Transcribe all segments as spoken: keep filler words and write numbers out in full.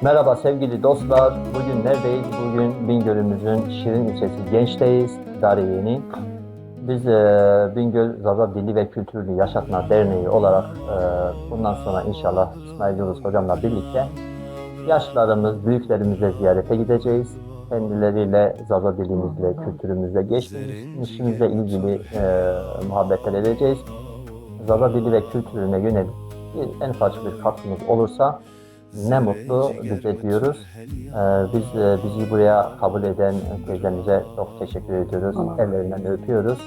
Merhaba sevgili dostlar. Bugün neredeyiz? Bugün Bingöl'ümüzün Şirin ilçesi Genç'teyiz. Dareyeni. Biz e, Bingöl Zaza Dili ve Kültürünü Yaşatma Derneği olarak e, bundan sonra inşallah İsmail Yunus hocamla birlikte yaşlarımız, büyüklerimize ziyarete gideceğiz. Kendileriyle Zaza dilimizle, kültürümüzle, geçmişimizle ilgili e, muhabbetler edeceğiz. Zaza dili ve kültürüne yönelik bir, en ufacık bir katkımız olursa ne mutlu bize diyoruz. Ee, biz e, bizi buraya kabul eden teyzemize çok teşekkür ediyoruz. Tamam. Ellerinden öpüyoruz.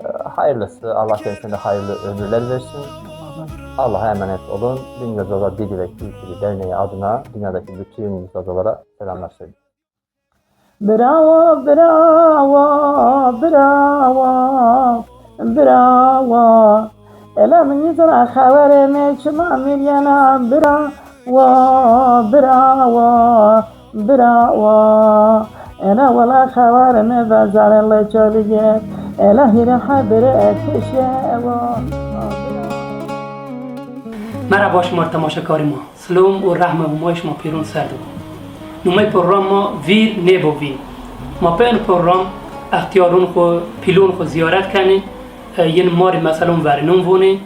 Ee, hayırlısı, Allah kendisine de hayırlı ömürler versin. Allah'a emanet olun. Bingöl Zaza Dili ve Kültürü Derneği adına dünyadaki bütün Zazalara selamlar söylüyorum. Bravo, bravo, bravo, bravo. Ela min nizana xeverê mi çima miryena. Bravo, bravo, bravo. Ela wela xeverê mi vezarê leçolî gê. Ela hîrê hebirê etişe ewa. Merhaba şima temaşekarê ma. Silom û rehma Humay şima pêrûn ser de bo. Numey program ma Vîr nêbo vîn. Ma pê ino program extîyarûn xwu, pîlûn xwu zîyaret kenê, e, yin ma rê meselûn verînûn vonê,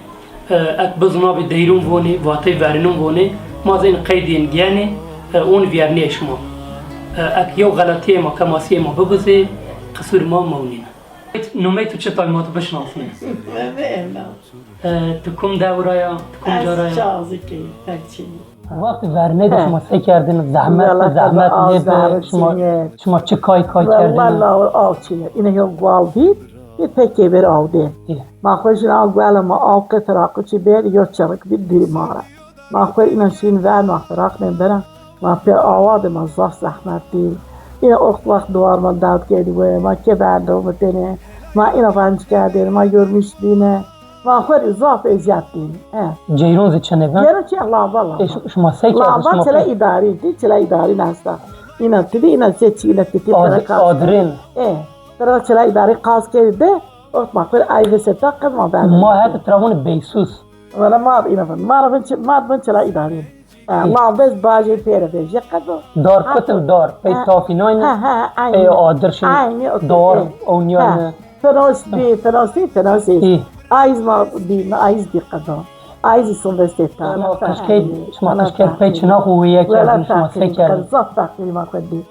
e, ek bizûn abî deyrûn vonê, vatey verînûn vonê, ma zî ên qeydî yin gênê, e, ûn vîyernê şima. E, ek yew xeletîyê ma, kemasîyê ma bibizê, qisûrê ma mewnîne. Numey tu çi tay ma tu bişinasnê? Meme Emel. E, tu kum dewra ya, tu kum cara ya? Ez Çazikê, Pekçî. Wextê vernê de şima se kerdin? Zehmet, zehmet nêbi? Şima, şima çi kay kay kerdin? Wela aw çi ya. Îne yo gual bî, bir pekê bir aw dê. Ma xo jin aw guala ma aw qe firaqi çi bêr, yo çerik bî dûrî ma ra. Ma xo îna şîn ver, ma firaq nê bera. Ma pê awa de ma zaf zehmet dî. Îna oxt wext duar ma derd kerdî we, ma ke verdo mi têne. Ma îna renc kerdêne, ma yormîş bîne. Ma xo rê zaf ezîyet dîn. E. Ceyron zî çinê bi? Ceyron çi, lamba, lamba. E, ş-, şima se kerdin? Lamba çila îdarî dî, çila îdarî nesta. Îna ti dî, îna se çî, îna ti ti. Ad-, adirên. E. Tira çila îdarî qaz kerî de, ot ma xo rê ay ve seta qe ma ben. Ma heta tira vûn beysus. Wela ma îna vûn. Ma ra vûn çi-, ma vûn çila îdarî. E, lamba ez bajê pêre vejî qedo. Dar kutin dar, pey tafînayne, pey adir şin, dar ownîyayne. Finos bî, finos bî, finos bî. Ayîz ma bî, ayîz bî qedo. Ayîz îson vestê ta. Şima qijkey, şima qijkey pey çinax û wîye kerdin, şima se kerdin? Zaf feqîrî ma xo dî.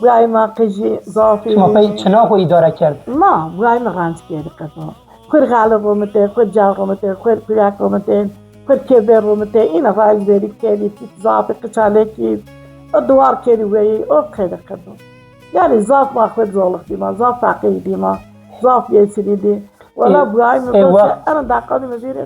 Buyayê ma qijî zafî. Şima pey çinax û îdare kerd? Ma, buyayê ma renc kerdî qedo. Xwir xali romitê, xwir cax romitê, xwir kuyek romitê, xwir kêbê romitê, îna vayz verî kerdî, tît zafî, qiçalekî, o duwar kerî weyî, o qeyde qedo. Yanî zaf ma xwir zolix dîma, zaf feqîr dîma, zaf yesirî dî. Wela buyayî mi got, ena deqanî mi vîrê,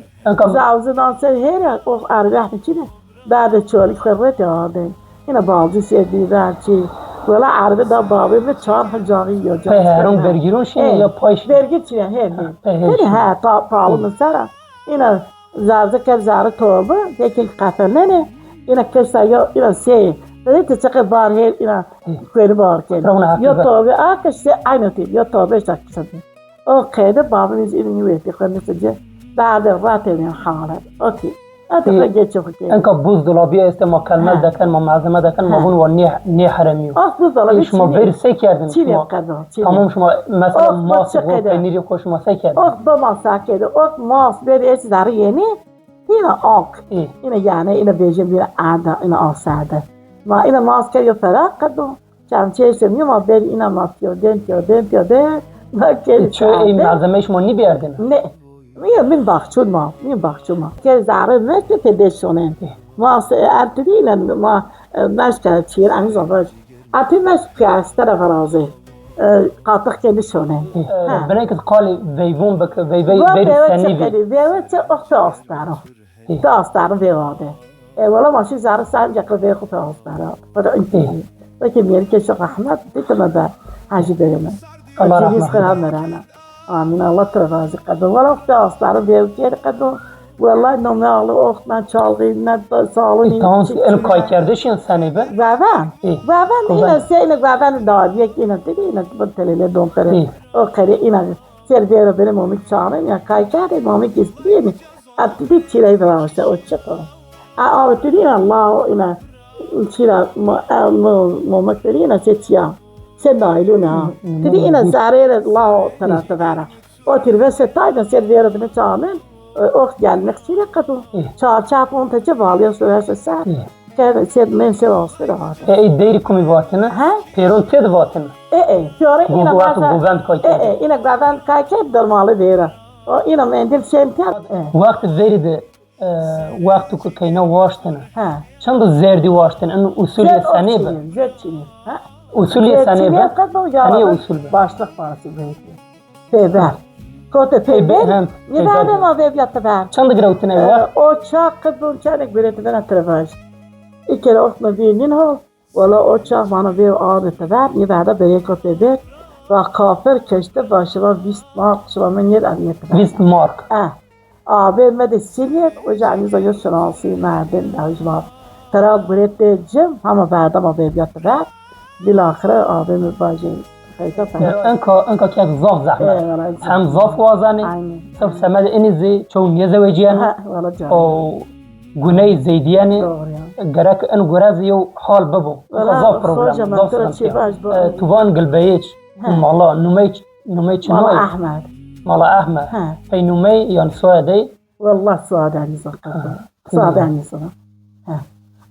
zewzidan ser hêre, o erveh mi çine. Berdê çolî xo retê ardê. Îna balcî sê dî ver çî. Wela erve da babê mi çar hil caxî yo. Pey heron bergîron şî ya pay şî? Bergî çî ya, he, he. Pey her şî. He, ta-, palı mi sera. Îna zerze kerd zerre torbe, yekê qefelnenê. Îna keşta ya, îna sê. Dedi ti çiqe bar her, îna kuêni bar kerd. Yo torbe a keşte aynı tip, yo torbe işte keşte. O qeyde babî mi zî îno nîwêtî xo niştî ci. Berdê retê nê halet. Okey. Ete xo geçê xo kerdî. Enka buzdolabî estê, ma kelmel deken, ma malzeme deken, ma vûn wa nê, nêheremîyo. Ah, buzdolabî. Şima verî se kerdin? Çînê qedo, çînê. Tamam, şima mesela mas xo, penîrê xo şima se kerdin? Oh, do ma se kerdî. Oh, mas verî ez zerrî yenî. Îna ak. Îna yanî, îna vejî bîra arda, îna aserde. Ma îna mas kerdî yo feraq qedo. Çemçeyê şima ma berî îna ma pîyodên, pîyodên, pîyodên. Ma kerî. Ço ey malzemeyê şima nîberdêne? Ne. Nîyo, min baxçûn ma, min baxçûn ma. Kerî zerrê meşke tede şonên. Ma se ertidî îna ma, e, meşke çîr, en zavac. Ati meşk piyastera virazê. E, qatix kenî şonên. E, binekit qalî veyvon bik, veyvey verî senî bî? Veyve çi, oxte astero. Ti astarî vêva de. E, wela ma şî zerrî ser, înca qe vê xo ti astara. Wela înka. Weke mêrikê şi rehmet, dîtime be hecî derime. Allah rehmet. Hecî xira merana. Amîn. Allah ti ra razî qedo. Wela ti astarî vêv kêrî qedo. Wela no meali oxt, ne çalgî, ne salonî. Tamam, eno kaykerdiş yin senê bi? Veven. Veven, îna seyne veven dadîyek îna dedi, îna bi telele don pere. O qere îna Ser vêro bêrê momik çarên ya, kay kerdê, momik îstîrîyenî. A ti dî çîrey viraşte, o çik o? A awe tu dî ya, lao îna, Çîra mo-, e, mo-, momek verî ina se çîya. Se naylon a. Ti dî ina zerrê ra lao tera tevera. O tirve se tayda se vêra dime çamen. E, ox gelmek çîre qedo. Çar çar ponte çe valya sürerse ser. Ke se men se vastı da vate. E, ey deyri kumi vatene? Ha? Pêron têde vatene? E, e, pêron ina govend kay. E, e, ina govend kay ke dermali vêra. O ina mendil sen ter. E. Wextê verî de, e, wexto ke keyna waştene. Ha. Çend zerdî waştene, in usulê senê bi? Zerd çinî, ha? Usulê senê bi? Senê usul bi? Başlık parası verdi. Pêber. Kote pêber, hem, nîverde ma vêbîya teber. Çend girewtine wa? E, o çax qid bûn, çanek guretî vena terevaj. Î kere oxt mi vî nîn ho, wela o çax vana vê arde teber, nîverde berêko pêber. Va kafir keşte va şiva vîst mark, şiva mi nêd, ez nêteber. Vîst mark. E. Abê mi de sînîyet, uca nîza yo şinasî merdim, dewij va. Tera guretê cim, hema verde ma vêbîya teber. Bilaxire abê mi vajê. Enka, enka kerd zaf zehmet. Hem zaf wazenê, sirf semedê inî zî çew nêzewecîyenê. Û guney zêdîyenê. Gerek in gure zî yew hal bibo. Zaf problem, zaf sıkıntı. E, tu van Gilbeyêç, mala, numey, numey çi noy? Mala Ehmed. Mala Ehmed. Pey numey, yanî soyadey? Wallah soyadê nîzana. Soyadê nîzana. He.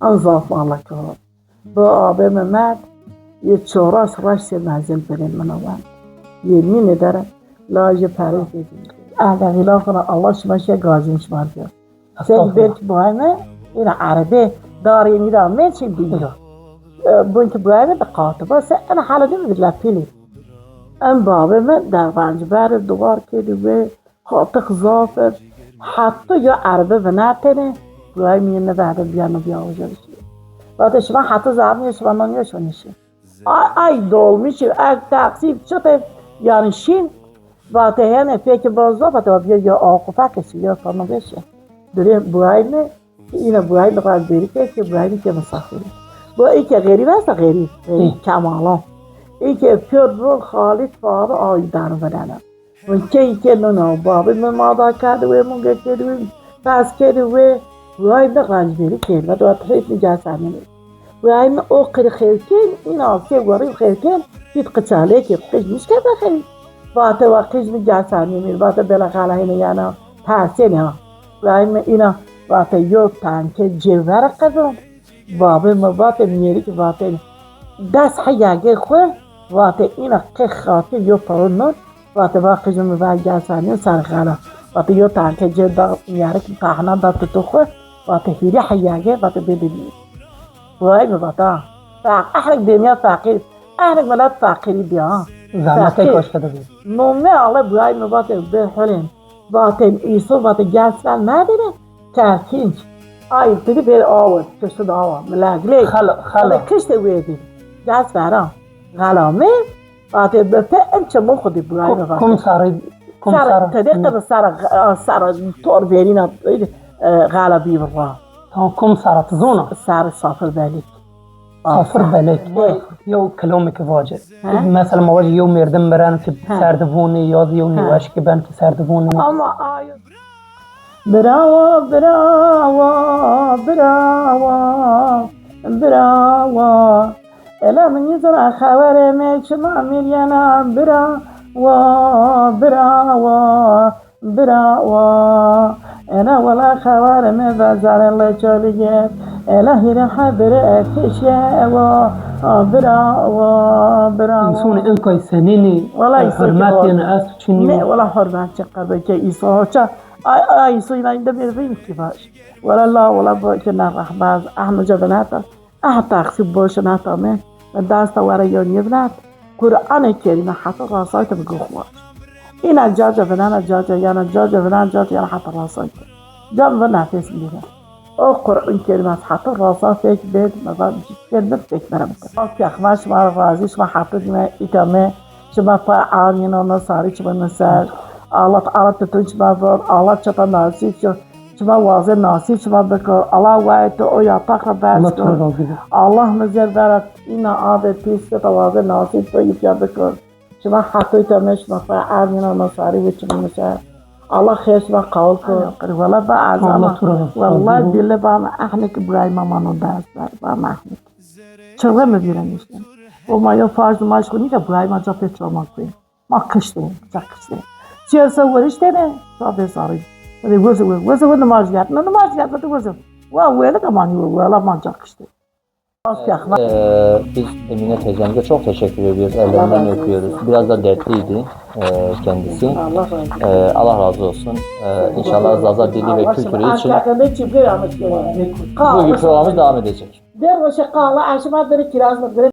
An zaf mala ki ho. Bu abê mi merd, yê çoras raştê mezin pêrên min o wend. Yê nînê dere, lajê perê zêdî. Ehde xîlafina Allah şima şe gazin şima diyor. Sen belki bu ayme, yine arebe, dar yeni de men şey biliyor. Bunki bu ayme de katı. Bas en halde mi bile pili. En babê mi dervancı beri duvar kedi ve Xatix zaf ib, heta ya erebe vinetêne, guray mi yê nivehde biyano biya uca bişî. Vate şima heta zaf nîyo, şima no nîyo, şima nişî. Ay, ay dolmuşî, ay taksî çite yanî şîn, vate hene peki boz zaf, vate biya ya Aqufeke şî, ya Farno beşe. Dirê guray mi, Îna buray mi qal berî ke, ke buray mi ke misafirî. Bu î ke xerîb esta, xerîb, xerîb kemalan. Î ke pêr ron Xalîd Fabi ay dano vinena. Min ke î ke nona, babê mi ma da kerdî wê, min ge kerdî wê, pes kerdî wê, buray mi qal berî kerdî. Ve do hêt mi gel senî. Buray mi o qirî xewkên, îna ke werî xewkên, hît qiçalekî, qij nişkerde xewî. Vate wa qij mi gel senî, vate bela xala hêne yana, tersêne ha. Buray mi îna vate yo tanke cêwere qedon. Babê mi vate mîyerik vate des heyagê xwu vate îna qe xatir yo paro non vate va qijê mi ver gel senî ser xela. Vate yo tanke cê da mîyerik tahna da tutu xwu vate hîrê heyagê vate bêdê bî. Buray mi vate ha. Feq-, ehrik dênîya feqîr, ehrik milet feqîrî dî ha. Zehmetê koşke de bî. Nomê ale buray mi vate bê hulên. Vatên Îso, vate gel ser merdêne, kerkînc. Ay, ti dî bêr awe, kiştî de awa, mileglê. Xelo, xelo. Vate kiştê wê dî. Gel sera. Xelamê, vate bi te en çimû xwu dî buray mi vate. Kum sarî, kum sarî. Tede qe bi sera, sera tor verîna, e, xela bî ra. Tamam, kum sera, ti zona? Sera Safir Belîk. Safir Belek. Yew kilomî ki vace. Mesela ma vace yew merdim miren ki ser di vonê ya zî yew nêweşikî ben ki ser di vonê. Ama ayo. Birawo, birawo, birawo, birawo. Ela min nîzana xewerê me çima mîryena birawo, birawo. Birawo, ena wela xewarê mi vezarê lê çolî gêr. Ela hîrê hebirê etişê ewo. Birawo, birawo. Însanê inkay senînî, wela însan hurmetê ne est çinî. Ne, wela hurmet çi qebeke Îsa hoca. Ay, ay, Îsa îna inde bir bin ki baş. Wela la, wela bu ki ne rahmaz. Ahmedca binata. Aha taksî boşinata mi, mi dasta were yo nîvnet, Quranê Kerîme heta rasayte bi gox waşt. Îna caca vinena caca yana, caca vinena caca yana heta rasayte. Cam vi nefes bîne. O Quran Kerîme heta rasa fek bêd, mi va cî Kerîme fek bere bikir. O pêxmer şima ra razî, şima heta dîme îta mi, şima pay amîn, ona sarî şima mi ser. Allah Teala tutun şima vor, Allah çata nasîb şima. Şima wazê nasîb şima bikir. Allah wayê to o yataq ra berz kir. Allah mi zêr vera îna avê pîs keta wazê nasîb to îtya bikir. Şima hetoy teme şima xo ernîna ma sarî û çimî mi ser. Allah xêr şima qawul ko. Qirî, wela ba ez ama. Allah tu ra razı olsun. Wela bile ba ama ehne ki burayma ma no ders ver. Ba ama ehne ki. Çırre mi vîren işte. O ma yo farz maş ko nika burayma ca pê çama koyun. Ma kıştê, ca kıştê. Çiyer se weriştene, ta vê sarı. Hadi weze we, weze we nimaj yat. Ne nimaj yat, hadi weze. Wa wele kamani we, wela ma ca kıştê. Ee, biz Emine teyzemize çok teşekkür ediyoruz. Ellerinden öpüyoruz. Biraz da dertliydi e, kendisi. Ee, Allah razı olsun. Ee, inşallah Zaza dili ve kültürü için bugün programımız devam edecek. Dervişe kala aşma diri kiraz mı?